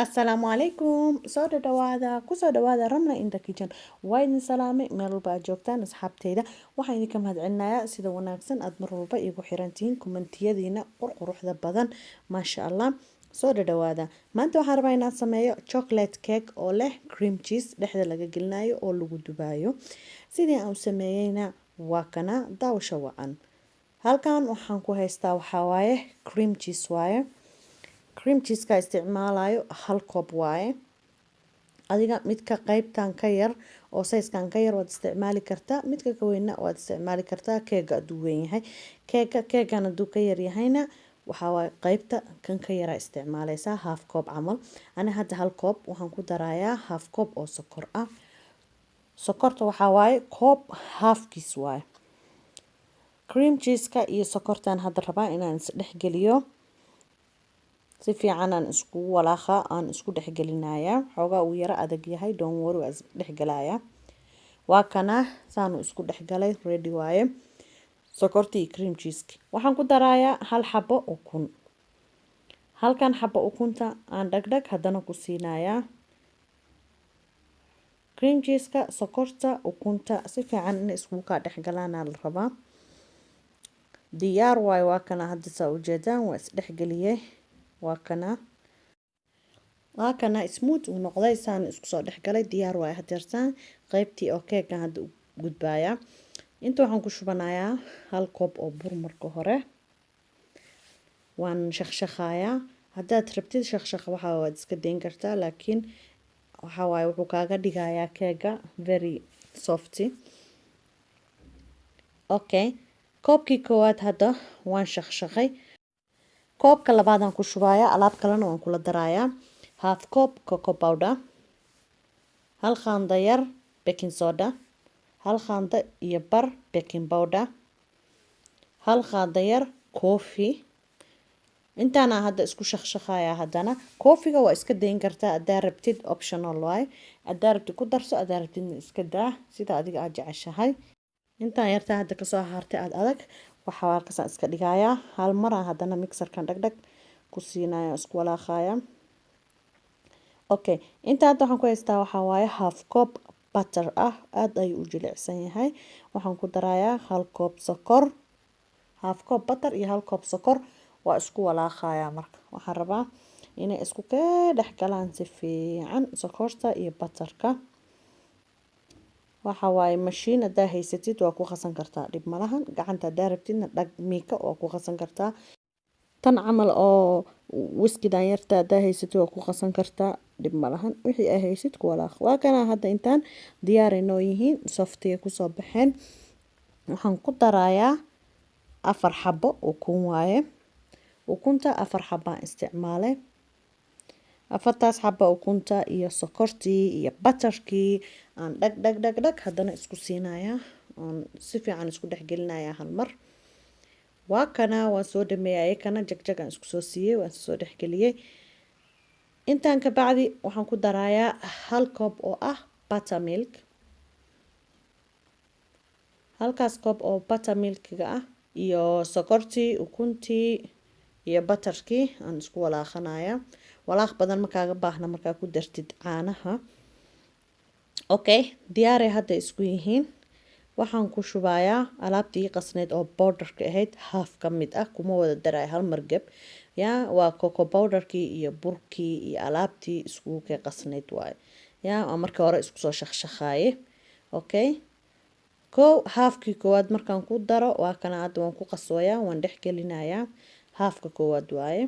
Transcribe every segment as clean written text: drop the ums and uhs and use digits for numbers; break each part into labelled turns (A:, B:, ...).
A: Asalaamu calaykum, soo dhadhawaada, kusoo dhawaada Ramla in the Kitchen. Waa idin salaamay meel walba aad joogtaan, asxaabteyda. Waxaan idinka mahadcelinayaa sida wanaagsan aad mar walba iigu xirantihiin, kommentiyadiina qurquruxda badan, maasha Allah. Soo dhadhawaada. Maanta waxaan rabaa inaan sameeyo chocolate cake oo leh cream cheese dhexda laga gelinayo oo lagu dubaayo. Sidii aan u sameeyeyna waa kana, daawasho wacan. Halkan waxaan ku haystaa waxaa waaye cream cheese waaye. Cream cheeseka isticmaalayo hal koob waaye. Adiga midka qeybtan ka yar oo sizekan ka yar waad isticmaali kartaa, midka ka weynna waad isticmaali kartaa. Keega hadduu weyn yahay, keega keegan hadduu ka yar yahayna, waxaa waaye qeybta kan ka yaraa isticmaaleysaa, half koob camal. Ani hadda hal koob waxaan ku darayaa half koob oo sokor ah. Sokorta waxaa waaye koob halfkiis waaye. Cream cheeseka iyo sokortan hadda rabaa inaan isdhexgeliyo. Si fiican aan iskugu walaaqa, aan isku dhexgelinayaa. Xoogaa uu yaro adag yahay, don't worry, waa isdhexgelayaa. Waa kana, saanu isku dhexgalay, ready waaye. Sokortii iyo cream cheeseki waxaan ku darayaa hal xabo ukun. Halkan xabo ukunta aan dhagdhag haddana ku siinayaa. Cream cheeseka, sokorta, ukunta si fiican inay iskugu kaa dhexgalaana la rabaa. Diyaar waaye. Waa kana hadda, saa ujeedaan, waa isdhexgeliyey. Waa kana, waa kana, smooth uu noqday, saan isku soo dhexgalay, diyaar waaye. Hadeertaan qeybtii oo keegan hadda u gudbayaa. Inta waxaan ku shubanayaa hal koob oo bur. Marka hore waan shaqshaqayaa. Haddaad rabtid shaqshaq waxaa waad iska dayn kartaa, laakiin waxaa waaye wuxuu kaaga dhigayaa keega very softy. Okay, koobkii koowaad hadda waan shaqshaqay. Koobka labaadaan ku shubayaa, alaab kalena waan kula darayaa. Half cup cocoa powder, hal qaando yar baking soda, hal qaando iyo bar baking powder, hal qaando yar coffee. Intaana hadda isku shaqshaqaya. Haddana coffeega waa iska dayn kartaa haddaa rabtid, optional waay. Haddaa rabtid ku darso, haddaa rabtidna iska daa, sida adiga aad jeceshahay. Intaan yartaa hadda kasoo hartay aad adag waxaa halkaasaan iska dhigayaa. Hal maraan haddana mixerkan dhagdhag ku siinaya, isku walaaqaya. Okay, inta hadda waxaan ku haystaa waxaa waaye half cup butter ah, aada ayuu u jilicsan yahay. Waxaan ku darayaa hal koob sokor. Half cup butter iyo hal koob sokor waa isku walaaqayaa. Marka waxaan rabaa inay isku kee dhex galaan si fiican sokorta iyo butterka. Waxa waaye mashiin haddaa haysatid waa ku qasan kartaa, dhib malahan. Gacanta haddaa rabtidna, dhag miika waa ku qasan kartaa. Tan camal oo whiskidan yarta haddaa haysatid waa ku qasan kartaa, dhib malahan. Wixii aa haysid ku walaaq. Waa kana, hadda intaan diyaaray noo yihiin, softiga kusoo baxeen. Waxaan ku darayaa afar xabo ukun waaye. Ukunta afar xabaan isticmaalay. Afartaas xaba ukunta iyo sokortii iyo butterkii aan dhag dhag dhag dhag haddana isku siinayaa, oon si fiican isku dhexgelinayaa hal mar. Waa kana, waan soo dhameeyay. Ayakana jagjag aan isku soo siiyey, waan soo dhexgeliyey. Intaan ka bacdi waxaan ku darayaa hal koob oo ah buttermilk. Halkaas koob oo buttermilkiga ah iyo sokortii, ukuntii iyo butterkii aan isku walaaqanaya. Walaaq badan ma kaaga baahna markaa ku dartid caanaha. Okay, diyaaray hadda isku yihiin. Waxaan ku shubayaa alaabtii qasneyd oo powderka ahayd, half ka mid ah, kuma wada daraya hal margab. Ya, waa cocoa powderkii iyo burkii iyo alaabtii iskugu kee qasneyd waaye, ya waa markii hore isku soo shaqshaqaaye. Okay, kow halfkii koowaad markaan ku daro, waa kana, hadda waan ku qasooyaa, waan dhex gelinayaa. Halfka koowaad waaye.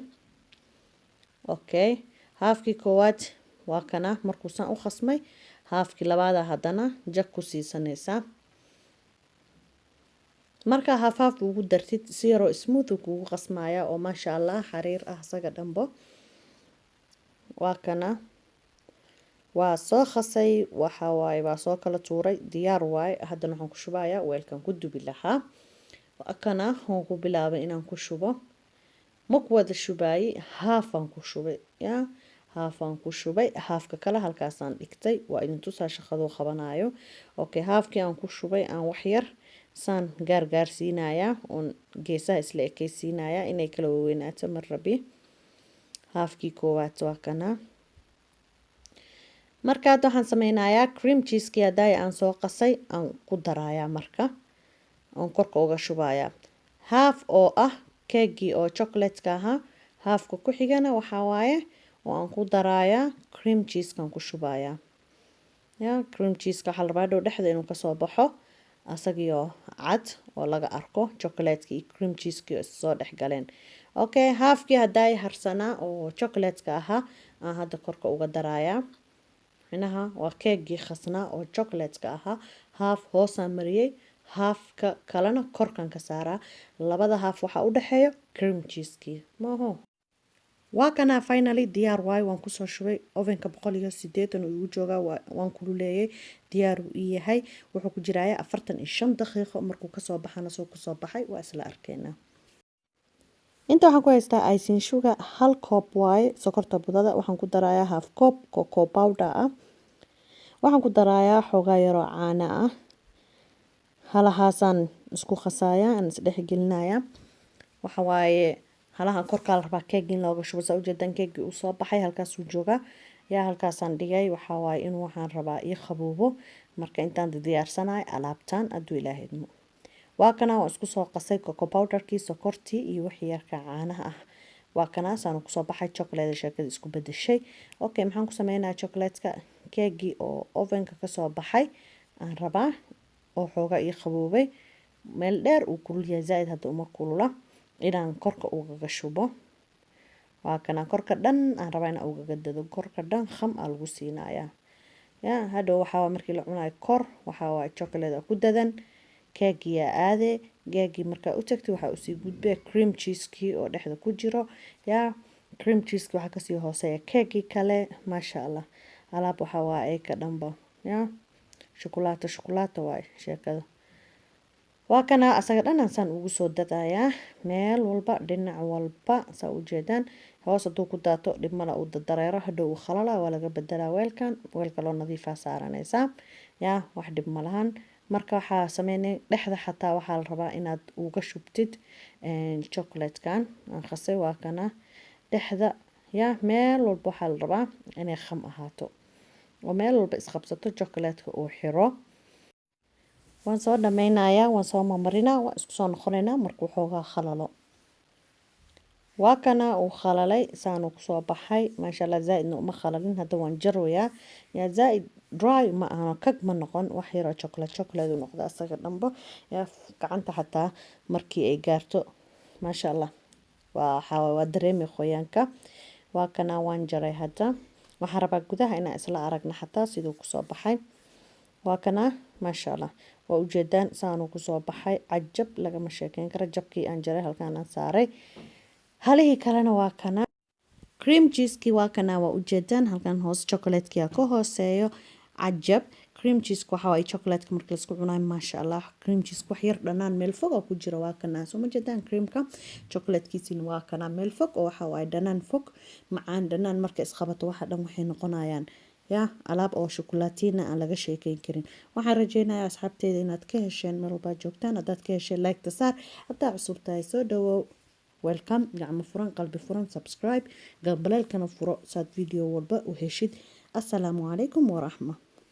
A: Okay, halfkii koowaad waa kana. Markuu saan u khasmay, halfkii labaada haddana jag ku siisanaysaa. Markaa half half ugu dartid, si yaroo smooth kugu qasmaya oo maasha Allah xariir ah isaga dhanbo. Waa kana, waa soo khasay, waxa waaye waa soo kala tuuray, diyaar waaye. Haddana waxaan ku shubayaa weelkan ku dubi lahaa. Waa kana, waan ku bilaabay inaan ku shubo. Ma ku wada shubaayey, halfaan ku shubay, ya halfaan ku shubay, halfka kale halkaasaan dhigtay. Waa idin tusaa shaqaduu qabanayo. Okay, halfkii aan ku shubay aan wax yar saan gaargaarsiinayaa oon geesaha isla ekeysiinayaa, inay kala waweynaato mar rabi. Halfkii koowaad waa kana. Marka hadda waxaan sameynayaa cream cheesekii haddaaya aan soo qasay aan ku darayaa, marka oon korka uga shubayaa half oo ah keegii oo chocolate-ka ahaa. Halfka ku xigana waxaa waaye oo aan ku darayaa cream cheesekan ku shubayaa. Ya, cream cheeseka waxaa la rabaa dhow dhexda inuu kasoo baxo asagiyo cad oo laga arko chocolate-ki iyo cream cheeseki oo soo dhex galeen. Okay, halfkii haddaay harsanaa oo chocolate-ka ahaa aan hadda korka uga darayaa. Micnaha waa keegii khasnaa oo chocolate-ka ahaa, half hoosaan mariyey, halfka kalena korkan ka saaraa. Labada half waxaa u dhexeeya cream cheesekii maaho. Waa kanaa, finally diyaar waayo. Waan kusoo shubay ovenka, 180 uu igu joogaa. Waan kululeeyay, diyaar uu ii yahay. Wuxuu ku jirayaa 45 daqiiqo. Markuu kasoo baxana, soo kusoo baxay waa isla arkeynaa. Inta waxaan ku haystaa icing sugar, hal koob waaye. Sokorta budada waxaan ku darayaa half koob cocoa powder ah. Waxaan ku darayaa xoogaa yaroo caano ah. Halahaasaan isku khasayaa, aan isdhex gelinayaa. Waxa waaye halahan korkaa la rabaa keeg in looga shubo. Saa ujeedaan, keegii uu soo baxay, halkaasuu joogaa. Yaa, halkaasaan dhigay. Waxaa waaye inuu waxaan rabaa ii qaboobo marka intaan diyaarsanayo alaabtan, hadduu Ilaahay idmo. Waa kana, waan isku soo qasay cocoa powderkii, sokortii iyo wixii yarka caanaha ah. Waa kana, saan kusoo baxay. Chocolate sheekada isku bedeshay. Okay, maxaan ku sameynayaa chocolate-ka? Keegii oo ovenka kasoo baxay aan rabaa oo xoogaa ii qaboobay, meel dheer uu kulul yahay, zaaid hadda uma kulula, inaan korka ugaga shubo. Waa kana, korka dhan aan rabaa inaan ugaga dado. Korka dhan kham aa lagu siinayaa. Ya, hadhow waxaa markii la cunayo kor waxaa waaye chocolate ku dadan. Keegiyaa aade, keegii markaa u tagtay waxaa usii gudbee cream cheesekii oo dhexda ku jiro. Yaa, cream cheeseki waxaa kasii hooseeya keegii kale. Maasha Allah, alaab waxaa waaye ka dhanba ya shukulaato, shukulaato waaye sheekada. Waa kana, asaga dhan saan ugu soo dadayaa meel walba, dhinac walba, saa ujeedaan. Hoos hadduu ku daato dhib mala, uu dadareero, hadhow uu khalala, waa laga bedelaa weelkan, weel kaloo nadiifaa saaranaysaa. Yaa, wax dhib ma lahan. Marka waxaa sameynay dhexda xataa waxaa la rabaa inaad uga shubtid chocolate-kan aan khasay. Waa kana dhexda. Ya, meel walba waxaa la rabaa inay kham ahaato oo meel walba isqabsato, chocolate-ka uu xiro. Waan soo dhameynayaa, waan soo mamarinaa, waan isku soo noqonaynaa markuu xoogaa khalalo. Waa kana, uu khalalay, saanuu kusoo baxay. Maasha Allah, zaa-idna uma khalalin. Hadda waan jarwayaa. Yaa, zaa-id dry ma ahano, kag ma noqon, wax yaroo chocolate chocolate uu noqda asaga dhanbo. Yaa, gacanta xataa markii ay gaarto, maasha Allah, waa waxaa waa dareemi qoyaanka. Waa kana, waan jaray. Hadda waxaan rabaa gudaha inaan isla aragna xataa siduu kusoo baxay. Waa kana, maasha Allah, waa ujeedaan, saanuu kusoo baxay. Cajab, lagama sheekeyn karo. Jabkii aan jaray halkaan aan saaray, halihii kalena waa kana. Cream cheesekii waa kana, waa ujeedaan, halkan hoose chocolatekia ka hooseeyo. Cajab, cream cheeseka waxa waaye chocolateka marka laisku cunayo, maasha Allah. Cream cheeseka wax yar dhanaan meel fog oo ku jira, waa kana. Soo ma jeedaan? Creamka chocolatekiisina waa kana, meel fog oo waxa waaye dhanaan fog, macaan dhanaan marka isqabato, waxa dhan waxay noqonayaan ya alaab oo shukulaatina aan laga sheekeyn karin. Waxaan rajeynayaa asxaabteyda inaad ka hesheen meel walbaa joogtaan. Haddaad ka hesheen, like-ta saar. Haddaa cusub tahay, soo dhawow, welcome, gacmo furan, qalbi furan. Subscribe, gambaleelkana furo saad video walba u heshid. Assalaamu calaykum waraxma.